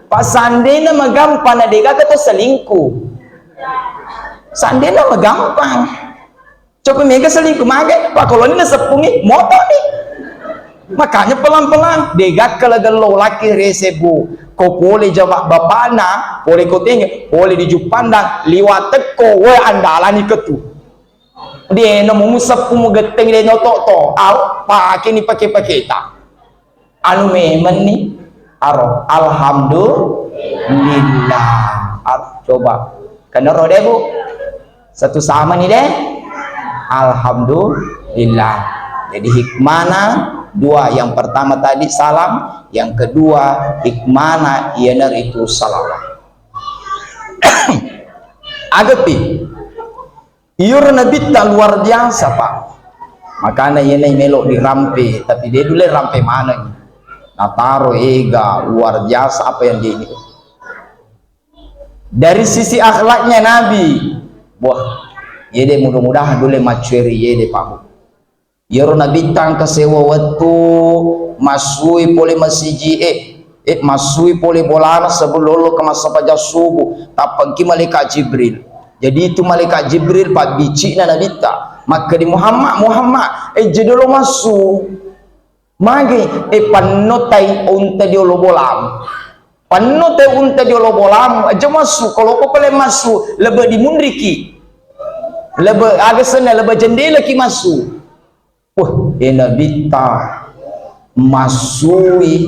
Pak sandena magampang na dega to selingkuh. Sandena magampang. Coba mega selingkuh, magai, Pak, kalau ini seppungi, moto nih. Makanya pelan-pelan, dega kala gello laki rese, Bu. Ko pole jama bapakna, pole ko tenge, pole di Juppandang, liwat tekko, we andalani ketu. Dia no mu seppu mu getteng de no to to, au, pake ni pake-paketa. Anu memeng ni, aro, alhamdulillah. Ar-, coba, kenero de, Bu? Satu sama ni de? Alhamdulillah. Jadi hikmana dua, yang pertama tadi salam, yang kedua hikmana iyanaritu salawat. Agepi. Iyaro Nabitta luar biasa, Pak. Makana iyana melo dirampe, tapi de dule rampe maneng. Nataro ega luar biasa apa yang dia ini. Dari sisi akhlaknya Nabi, wah, yede mudah-mudahan dule macueri yede, Pak. Iyaro Nabitta engka sewa wettu massui pole masiji e, eh, massui pole bolana sebelum lolo ke massapajang subuh, tappengki malaikat Jibril. Jadi itu malaikat Jibril pabbicikna Nabitta. Makkedi Muhammad, Muhammad, eh, je dolo massu. Mage, eh, panno tai unta di olo bolamu. Panno tai unta di olo bolamu, aja massu. Kalau ko pale massu, lebe dimunriki. Lebe, aga senna, lebe jendela ki massu. Wah, e Nabitta massui,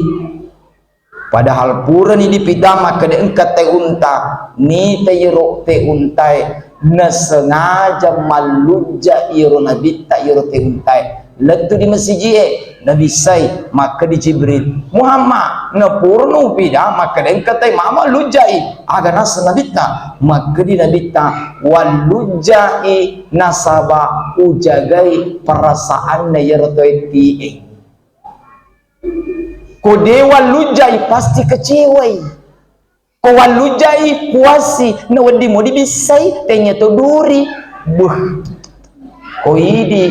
padahal purani dipitama kede engka te unta, nita iro te untae, Nasengaja mallujja iro nabitta iro tauwé. Lettu di masiji'é, nabissai, makkeda Jibril, "Muhammad, napurano upida?" Makkeda, "Engka tai, mama lujjai." Aga naseng nabitta? Makkeda nabitta, "Wallujjai nasaba ujagai perasaanna iyaro tauwé ti'é." Ko dé wallujjai, pasti kecewai. Ko wallujjai, puassi, na wedding mo dibissai, tenya to duri. Buh. Ko idi,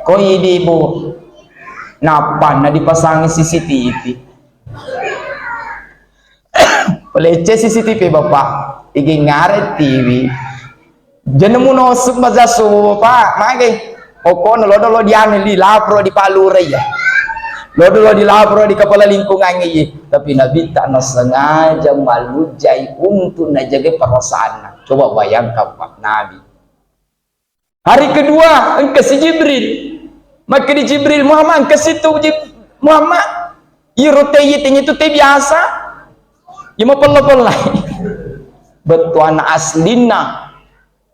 ko idi, Bu. Nappanna dipasangi C C T V. Pelece C C T V, Bapak. Igengngare T V. Jenemu no sumbaja subuh, Pak. Mage. Pokokna lodo lo dianu, di lapro di Pak Lurah ya. Lodo lo di lapro di kepala lingkungan iya. Tapi Nabitta nasengaja malujjai untuk najaga perasaanna. Coba bayangkan, Pak, Nabi. Hari kedua, engka si Jibril. Makkeda Jibril, "Muhammad, engka si tu Jib-, Muhammad. Iro tei, tenya tu tei biasa. Iya mapella-pella." Bettuanna aslinna.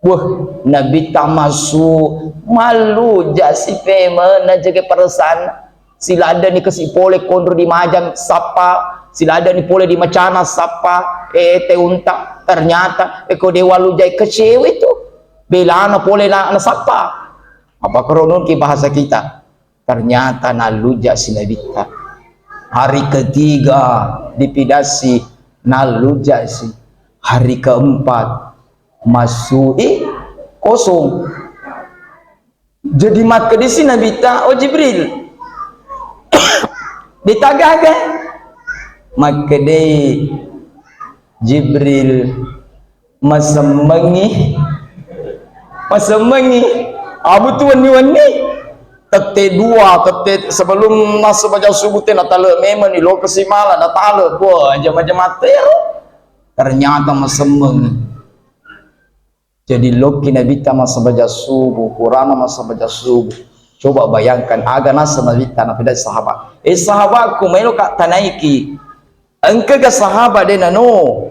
Wah, Nabitta massu, malluja si pemeng najaga perasaan. Siladani kasi pole konro di Majang, sappa. Siladani pole di Macana, sappa. Eh, tauwé. Ternyata, eh, ko dé wallujjai, kecewa itu. Belana pole na, nasappa. Apa kerononki bahasa kita? Ternyata nalluja si Nabitta. Hari ketiga dipidassi, nalluja si. Hari keempat, masui kosong. Jadi makkedai si Nabitta, "Oh Jibril, dé tagaga?" Makkedai Jibril, "Masemmengi, masemmengi." Abu tu wenni-wenni. Tette dua, tette sebelum masuk baca subuh té natale memang ni, lo kesimala natale. Wah, jama-jama tero. Ternyata masemmengi. Jadi lokki Nabitta massembaja subuh, purana massembaja subuh. Coba bayangkan, aga naseng Nabitta napedai sahabat. "Eh, sahabatku, maelo ka tanaiki. Engkaga sahabat dé nano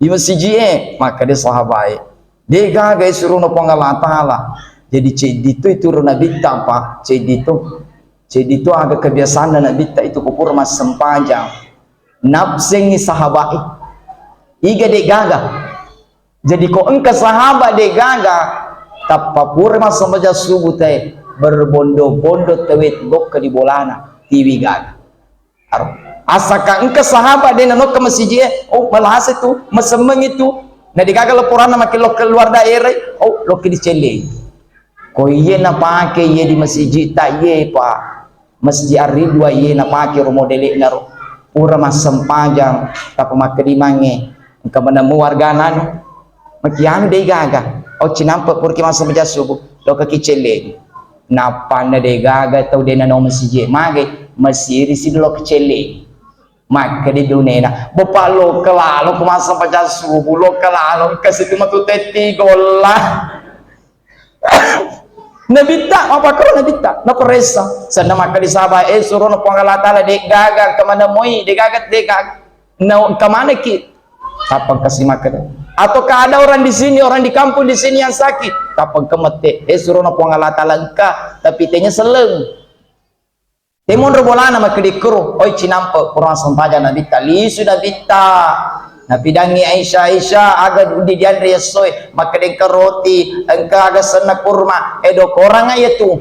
di masiji'é?" Makkeda sahabat'é, "Dé gaga, eh, surono Puang Allah Taala." Jadi ceddi tu itu ro Nabitta, Pak, ceddi tu. Ceddi tu aga kebiasaanna Nabitta itu ko pura massempajang. Nabsengi sahabat'é. Iga dé gaga. Jadi ko engka sahabat dé gaga, tappa pura massempajang subuh té, berbondo-bondo tauwé lokka di bolana, tiwi gaga. Aro. Asaka engka sahabat dé nanokka masiji'é, oh, malasa tu, masemmengi tu. Na dé gaga laporanna makkeda lokka luar daerah, oh, lokka di Celleng. Ko iyé napaké iyé di masijitta iyé, Pak. Masjid Ar-Ridwan iyé napaké ro modele'na ro. Pura massempajang, tappa makkedimangngé, engka manemu wargana anu. Makianu dé gaga. Oh, cinampe puraki massempajang subuh, lokka ki Celleng. Nappanna dé gaga tau dé nano masiji'é. Magai, masiri si lokka Celleng. Makkeda dunena, "Bapak, lokka lalo ko massempajang subuh, lokka lalo, engka situ matu tetti golla." Nabitta, mappakkoro Nabitta, naparessa. Sanna makkeda sahabat, eh, surono Puang Allah Taala, dé gaga, engka maneng moi, dé gaga, dé gaga. Na, engka manekki? Tappa engka si makkeda. Ataukah ada orang di sini, orang di kampung di sini yang sakit? Tappa engka mette, eh, surono Puang Allah Taala, engka, tapi tenya selleng. Té monro bolana makkeda ikkoro, oi cinampe, pura massempajang Nabitta, lisu Nabitta. Napidangngi Aisyah, "Aisyah, aga di-, dianré essoé?" Makkeda, "Engka roti, engka aga senna kurma, eh, dokorang iyatu."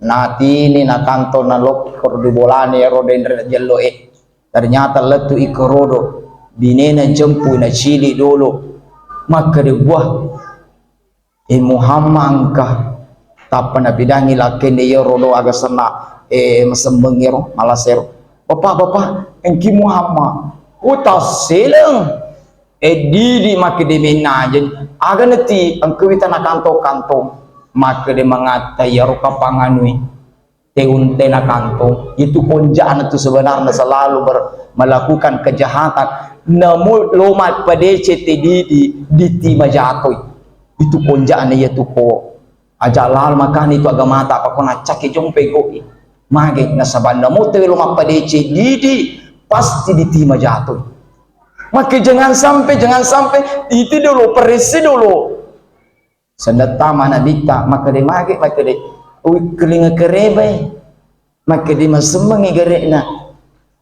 Natini nakantong nalokkor di bolana iyaro denre jelloé. Ternyata lettu ikkoro do, binéna jempu nacili dolo. Makkeda, "Buah, eh, Muhammad engka." Tappa napidangngi lakkainna iyaro do aga senna, eh, masemmengngi ro, malasero. "Bapak, Bapak, engki Muhammad." Utasseleng. Eh, didi makkeda mennajeng. Aga neti engka wita nakantong-kantong. Makkeda mangatta iyaro kapang anui. Teunte nakantong. Itu konja'na tu sebenarna selalu ber-, melakukan kejahatan. Namu lo mappadeceng te didi, diti majatoi. Itu konja'na iyatu ko. Aja lalo makani tu agamata, apa ko naccaki jompe goi. Mage nasaba namo tau lo mappadeceng didi, pasti diti majatoi. Makkeda jangan sampai, jangan sampai, itu dulu, perisi dulu. Sendattama Nabitta, makkeda mage, makkeda, "Uwikkelinga kerebai." Makkeda masemmengi gere'na.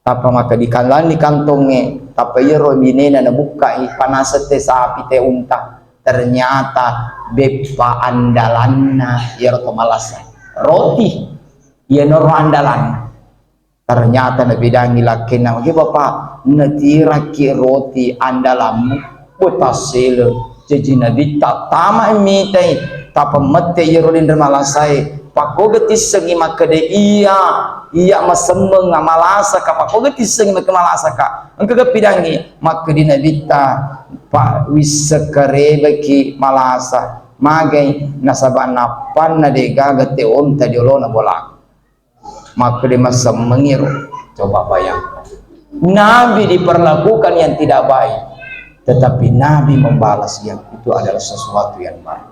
Tappa makkeda kalani kantongnge, tappa iyaro binena nabukkai, panaseng te sapi, te unta. Ternyata beppa andalanna iyaro to malasa. Roti, iyanaro andalanna. Ternyata nabidangi lakkenna, "Oke, Bapak, natirakki roti andalammu." Bo, tasseleng. Jaji Nabitta tama mitai, tappa mette iyaro linre malasae. Pakkoga tissengi makkeda, "Iya, iya masemmeng, malasaka." Pakkoga tissengi makkeda, "Malasaka." Engka ga pidangi? Makkeda Nabitta, "Pak, wisseng karebaki malasa." Magai? Nasaba nappanna degaga te onta di olona bolaku. Makkeda masemmengi ro. Coba bayangkan. Nabi diperlakukan yang tidak baik, tetapi Nabi membalas yang itu adalah sesuatu yang baik.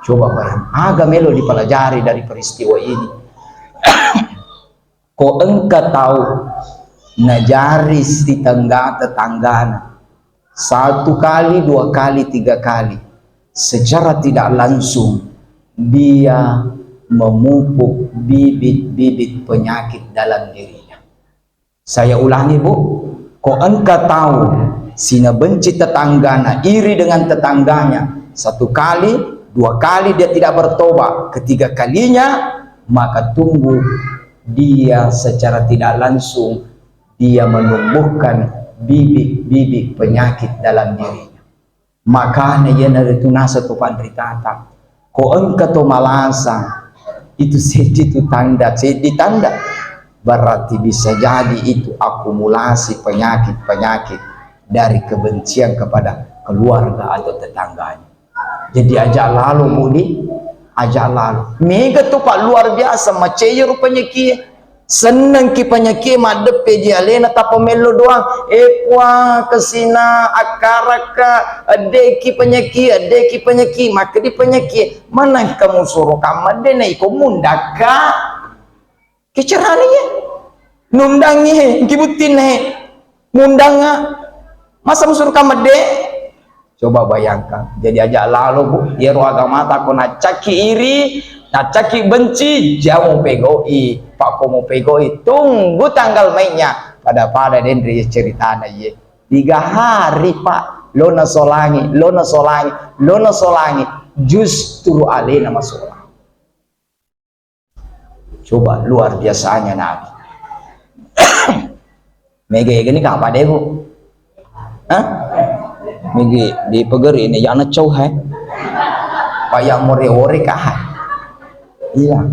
Coba bayangkan, aga melo dipelajari dari peristiwa ini. Ko engka tau najari sitengga tetanggana, satu kali, dua kali, tiga kali, secara tidak langsung dia memupuk bibit-bibit penyakit dalam dirinya. Saya ulangi, Bu, ko engka tau sinabenci tetanggana, iri dengan tetangganya, satu kali, dua kali dia tidak bertobat, ketiga kalinya, maka tunggu dia secara tidak langsung dia menumbuhkan bibit-bibit penyakit dalam dirinya. Makana iyanaritu naseng tu panritata, ko engka to malasa, itu seddi tu tanda, seddi tanda. Berarti bisa jadi itu akumulasi penyakit-penyakit dari kebencian kepada keluarga atau tetangganya. Jadi aja lalo, Budi, aja lalo. Mega tu, Pak, luar biasa, macei ro panyakie. Sennengki panyakie, maddeppe ji alena, tappa mello doang. E Puang, kesina, akkaraka, eddeki panyakie, eddeki panyakie, makkedi panyakie. Maneng kamu suruh kamma de na iko mundakka. Kecerani ye. Nundangi he, engki buttinna he. Mundanga. Masa musuruka medde? Coba bayangkan. Jadi aja lalo, Bu. Yero agamata ko naccakki iri, naccakki benci, jamo pegoi. Pak ko mo pegoi, tunggu tanggal mainnya. Pada-pada denre ceritana ye. Tiga hari, Pak. Lona solangi, lona solangi, lona solangi. Justru alena masolang. Coba luar biasanya Nabi. Mega-ega ni kapa de, Bu? Hah? Mega di pegeri ini, ya na cau hai. Paya more-ore kah? Iya.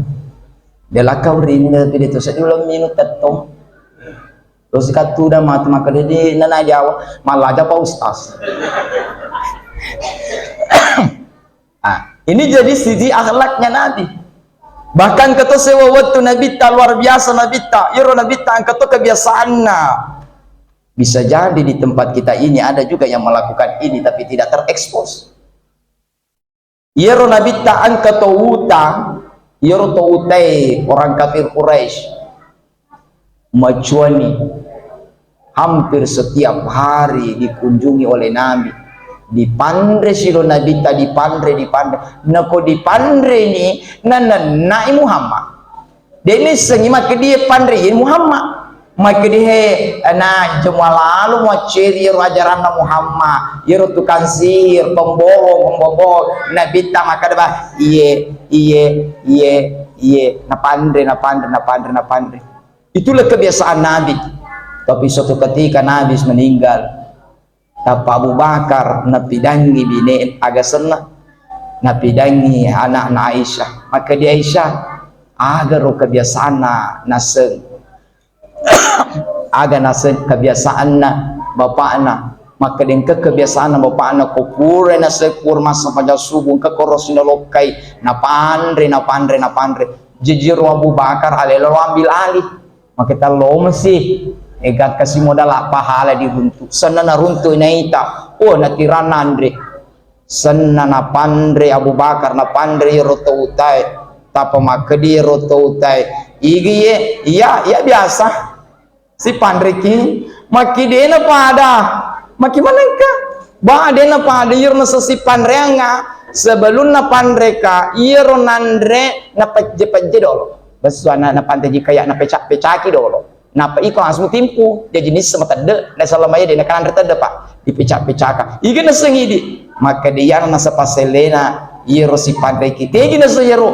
Delaka urinda tu de tu, seddi ulang minut tettong. Terus katu udah mati maka de di nana Jawa, malah aja Pak Ustaz. Ah, ini jadi sisi akhlaknya Nabi. Bahkan keto sewa waktu Nabitta luar biasa Nabitta. Iro Nabitta engka to kebiasaanna. Bisa jadi di tempat kita ini ada juga yang melakukan ini tapi tidak terekspos. Iyaro Nabitta engka to uta, iyaro to utai orang kafir Quraisy. Macuani, hampir setiap hari dikunjungi oleh Nabi. Dipanre silo Nabitta, dipanre, dipanre. Nako dipanre ni, nanennai Muhammad. De'ni sengi makkedie panre, iye Muhammad. Makkedie he, na jemua lalo muacceri ro ajaranna Muhammad. Iyaro tukang sihir, pembohong, pembohong. Nabitta makkeda ba, iye, iye, iye, iye. Napanre, napanre, napanre, napanre. Itulah kebiasaan Nabi. Tapi suatu ketika Nabi meninggal, tappa Abu Bakar napidangi bine aga senna, napidangi anakna Aisyah. Makkeda Aisyah, aga ro kebiasaanna naseng? Aga naseng kebiasaanna bapakna? Makkeda engka kebiasaanna bapakna ko pura naseng pura massempajang subuh, engka korosi nalokkai, napanre, napanre, napanre. Jejiro Abu Bakar ale lalo ambil alih. Maketa lo mesi, ega kasi modal apa hala diruntu. Senna naruntu naita. Oh, natiranna anre. Senna napanre Abu Bakar, napanre iyaro to utae. Tappa makkedi iyaro to utae, "Igi ye?" "Iya, iya biasa." Sipanreki, makkidena pada. Maki manengka. Ba, de' napada iyaro nasessi panreanga, sebelumna panreka, iyaro nanre napejje-pejje dolo. Bessu ana' napanre ji kaya' napeca-pecaki dolo. Nappa iko langsung timpu, jaji nisseng matedde', nasalama iya de' nakananre tedde', Pak. Dipeca-pecaka. Iga nasengi di'? Makkeda iyana naseng pasellena, iyaro sipanreki. Tegi naseng iyaro?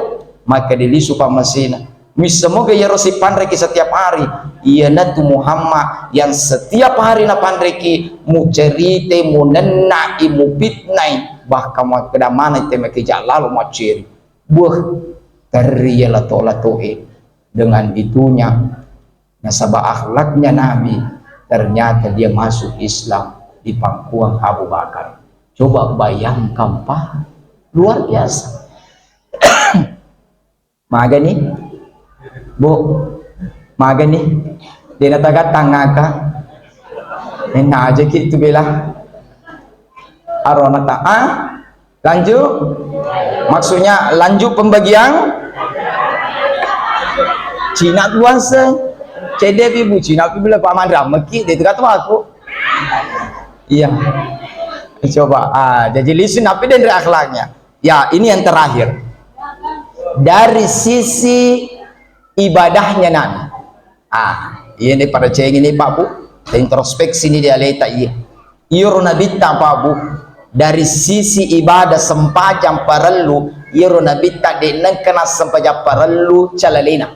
Makkeda lisu pammasena. Misseng moga iyaro sipanreki setiap hari, iyanatu Muhammad yang setiap hari napanreki, mucerite, munennai, mupitnai, bahkan makkeda maneng te makkeda lalo macceri. Buah, terri iya lato-latoe. Dengan itunya, nasaba akhlaknya Nabi, ternyata dia masuk Islam di pangkuang Abu Bakar. Coba bayangkan, Pak, luar biasa. Magani? Bu, magani? De' natagattang aka? Enna aja ki tu bela. Arona ta, ah? Lanjut? Maksudnya lanjut pembagian? Cina puasa. Cede pi bu, Cina pi bela Pak Mandra. Meki, de' itu kata aku. Iya. Coba, ah, jadi lisu napi denre akhlaknya. Ya, ini yang terakhir. Dari sisi ibadahnya Nabi. Ah, iya nih pada ceng ini Pak Bu. Introspeksi ini dia leta iya. Iyaro Nabitta Pak Bu. Dari sisi ibadah sempajang parellu, iyaro Nabitta de' nengkana sempajang parellu calalena.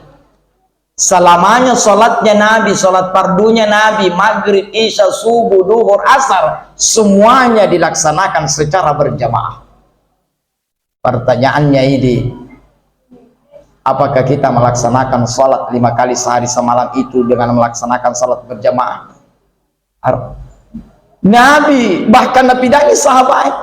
Selamanya salatnya Nabi, salat fardunya Nabi, maghrib, isya, subuh, duhur, asar, semuanya dilaksanakan secara berjamaah. Pertanyaannya ini, apakah kita melaksanakan salat lima kali sehari semalam itu dengan melaksanakan salat berjamaah? Ar-, Nabi bahkan napidangi sahabat.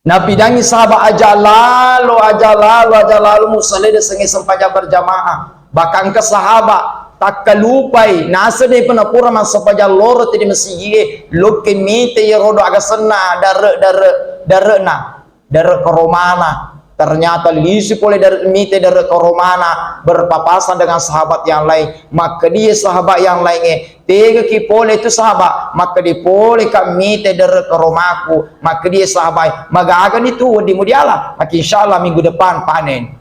Napidangi sahabat, aja lalo, aja lalo, aja lalo musalede sengnge sempajang berjamaah. Bahkan ke sahabat takkalupai, nasede pernah pura massempajang loro tedi masigi e, lokke mite iyaro do aga senna dare-, dare-, dare'na, dare koromana. Ternyata lisu pole dare-, mite dare koromana berpapasan dengan sahabat yang lain. Makkedie sahabat yang laingnge, Tegaki pole tu sahabat, makkedi pole ka mite dare karomaku, makkedi sahabat, magagani tu wedding mudiala, maka insyaallah minggu depan panen.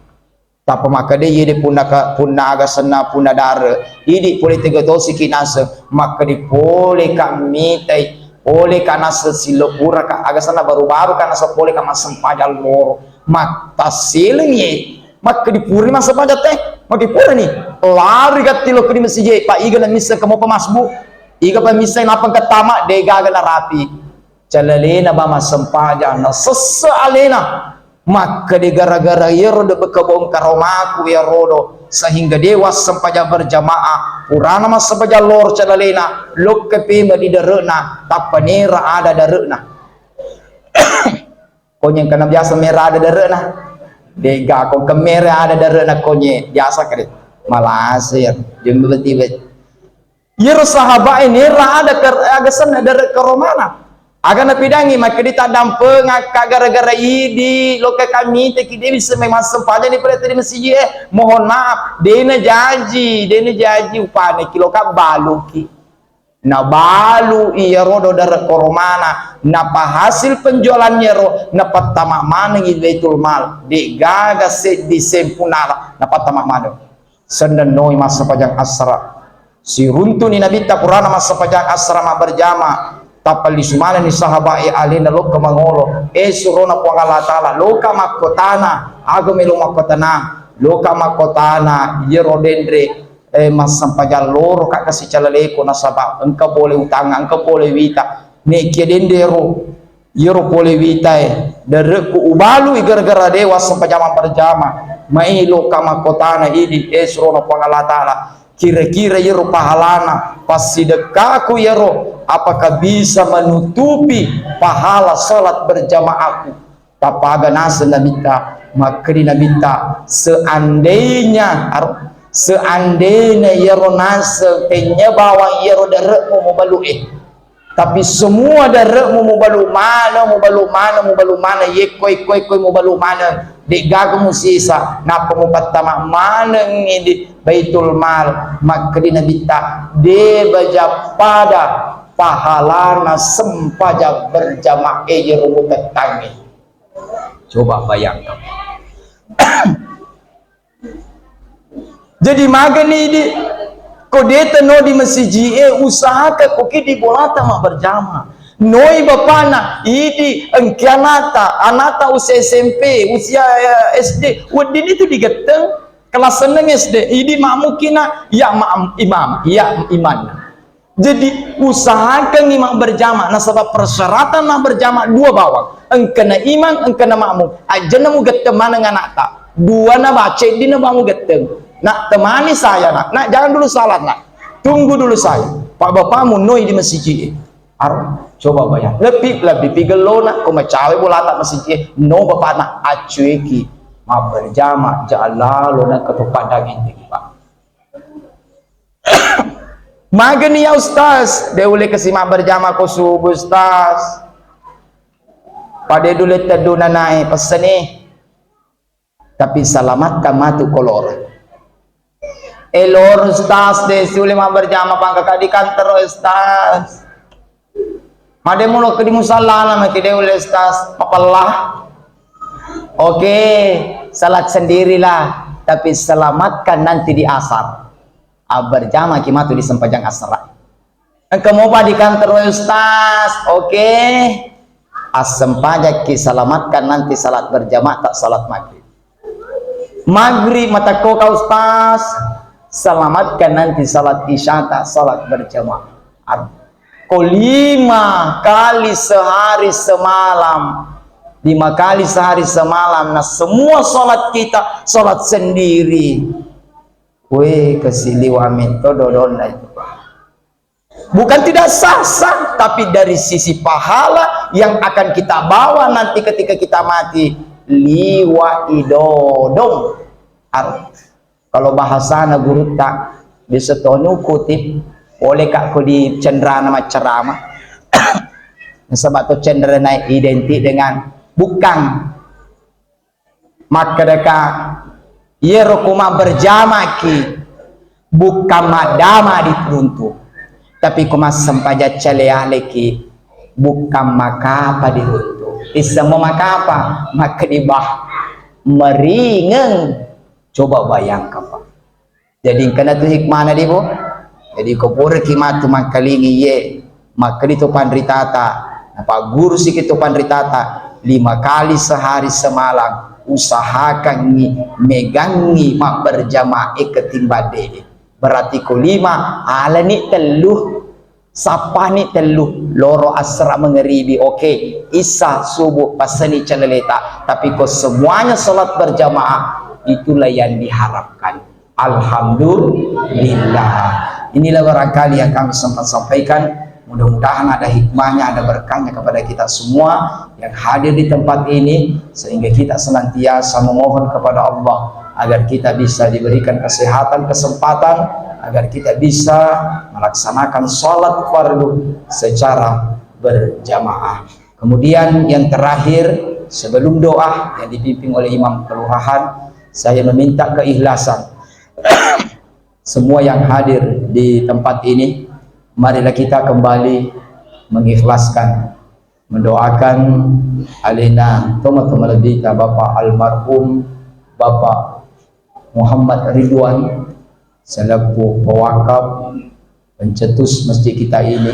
Tappa makkedi yede punna ka, punna aga senna punna dare, idi pole tega tosiki naseng, makkedi pole ka mitai, pole ka naseng sillo pura ka, aga senna baru-baru ka naseng pole ka massempajang loro, mattasselengi. Makkedi purani massempajang te, makkedi purani. Lari gatti lokko di masiji, pa iga na misseng ke mopa masbu. Iga pa misseng nappa engka tama, de gaga narapi. Calalena ba massempajang, na sesse alena. Makkedi gara-gara iyaro de bekka bongkar omaku iyaro do, sehingga de wassempajang berjamaah. Purana massempajang loro calalena, lokka pema di dare'na, tappa nera ada dare'na. Konye engka na biasa mera ada dare'na. Dega ko engka mera ada dare'na konye biasa kare. Malase ya. Jembe beti bet. Iyaro sahabat e nera ada ker-, aga senna dare karomana. Aga napidangi makkedi taddampengakka gara-gara idi lokka kamite ki dewi semai massempajang di pada tadi masiji e. Mohon maaf, dena jaji, dena jaji upane ki lokka baluki. Nabalu iyaro do dare koromana, napahasil penjualannya ro, napattama manengi Baitul Mal, degaga seddi sempunala, napattama maneng. Sennennoi massempajang asra. Siruntuni Nabitta purana massempajang asra mabberjama, tappa lisu manenni sahabat e alena lokka mangolo, e surona Puang Allah Ta'ala, loka makkotana, aga melo makkotana, loka makkotana, iyaro denre, eh, massempajang loro ka kasi calaleko nasaba engka pole utang, engka pole wita. Nekia dendero, iyaro pole wita e, dareku ubalui gara-gara dewa sempajang berjama. Maelo ka makkotana idi, eh, surona Puang Allah Ta'ala. Kira-kira iyaro pahalana, passidekkaku iyaro, apakah bisa menutupi pahala salat berjamaahku? Tappaga naseng Nabitta, makkedi Nabitta, seandainya, aro-, seandainya iyaro naseng, tennya bawang iyaro dare'mu mubalu e. Tapi semua dare'mu mubalu maneng, mubalu maneng, mubalu maneng, yekko, yekko, yekko mubalu maneng, de'gaga musisa, nappa mupattama maneng di Baitul Mal, makkedi Nabitta, de baja pada pahalana sempajang berjamaah e iyaro mutettangnge. Coba bayangkan. Jadi magani idi, ko deta no di masiji e, usahakan ko ki di bolata mabberjama. Noi bapana idi, engki anata, anata usia S M P, usia, eh, S D, wedding itu digetteng kelas enam S D, idi makmukina, ya ma-, imam, ya imanna. Jadi, usahakangngi mabberjama, nasaba persyaratan mabberjama dua bawang. Engkana imang, engkana makmum. Ajana mugetteng maneng anakta. Dua na baca, eddi na ba mugetteng. Nak, temani saya, nak. Nak, jangan dulu salat, nak. Tunggu dulu saya. Pak bapakmu noi di masiji e. Aro, coba bayang. Lebih, lebih pigellona, ko macawe bolata masiji e. No bapakna, acueki. Mabberjama, ja lalo na ketupadangi, Pak. Magani ya Ustaz, de ulle kasi mabberjama ko subuh Ustaz. Pada dule teddu nanae pesseni. Tapi selamatkan matu kolor. Eh, lor Ustaz, de sule mabberjama pangkaka di kantor Ustaz. Made mulo ke di musallana maki de ulle Ustaz, mapella. Oke, salat sendirilah, tapi selamatkan nanti di asar. Abberjamaki matu di sempajang asar. Engka mopa di kantor wae Ustaz, oke. Assempajakki, selamatkan nanti salat berjamaah tak salat maghrib. Maghrib matakkoka Ustaz, selamatkan nanti salat isya tak salat berjamaah. Ar-, ko lima kali sehari semalam, lima kali sehari semalam, nah semua salat kita, salat sendiri. Weh, kesiliwa metto dodonna itu, Pak. Bukan tidak sah, sah, tapi dari sisi pahala yang akan kita bawa nanti ketika kita mati, liwa idodong. Ar-, kalau bahasana gurutta, bisa tonu kutip, boleh kak ko di cenderana maccerama. Nasaba to cenderana identik dengan bukan. Makkedaka, iyero ko mabberjamaki, bukan maddama di runtu, tapi ko massempajang cale-aleki, bukan makapa di runtu. Isseng mo makapa, makkedi bah, meringeng. Coba bayangkan, Pak. Jadi, engkana tu hikmana di, Bu. Jadi, ko puraki matu mangkalingi iye, makkedi to panritata, napaggurusiki to panritata, lima kali sehari semalam, usahakangngi, megangngi mabberjamaah e ketimbang de. Berarti ko lima, alani tellu. Sappani tellu, loro asra mengeribi, oke, isya subuh, passeni caleleta. Tapi ko semuanya salat berjamaah, itulah yang diharapkan. Alhamdulillah. Inilah barangkali yang kami sempat sampaikan. Mudah-mudahan ada hikmahnya, ada berkahnya kepada kita semua yang hadir di tempat ini, sehingga kita senantiasa memohon kepada Allah agar kita bisa diberikan kesehatan, kesempatan, agar kita bisa melaksanakan salat fardu secara berjamaah. Kemudian yang terakhir, sebelum doa yang dipimpin oleh Imam Kelurahan, saya meminta keikhlasan. Semua yang hadir di tempat ini, marilah kita kembali mengikhlaskan, mendoakan alena tomatoa malebbita Bapak almarhum Bapak Muhammad Ridwan selaku pewakaf pencetus masjid kita ini.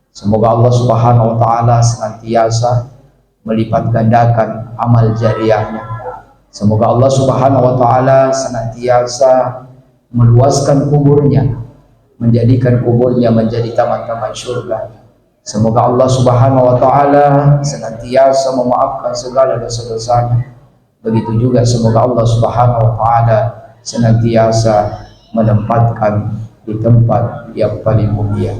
Semoga Allah Subhanahu wa Ta'ala senantiasa melipat gandakan amal jariahnya. Semoga Allah Subhanahu wa Ta'ala senantiasa meluaskan kuburnya, menjadikan kuburnya menjadi taman-taman surga. Semoga Allah Subhanahu wa Ta'ala senantiasa memaafkan segala dosa-dosanya. Begitu juga semoga Allah Subhanahu wa Ta'ala senantiasa menempatkan di tempat yang paling mulia.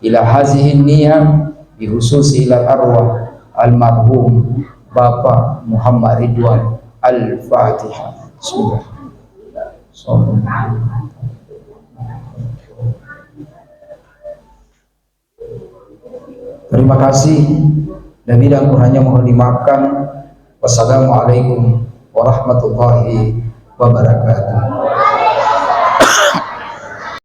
Ila hazihin niyah, bi khususi ila arwah almarhum Bapak Muhammad Ridwan. Al-Fatihah. Bismillah. Terima kasih. Lebih dan kurangnya mohon dimaafkan. Wassalamualaikum warahmatullahi wabarakatuh.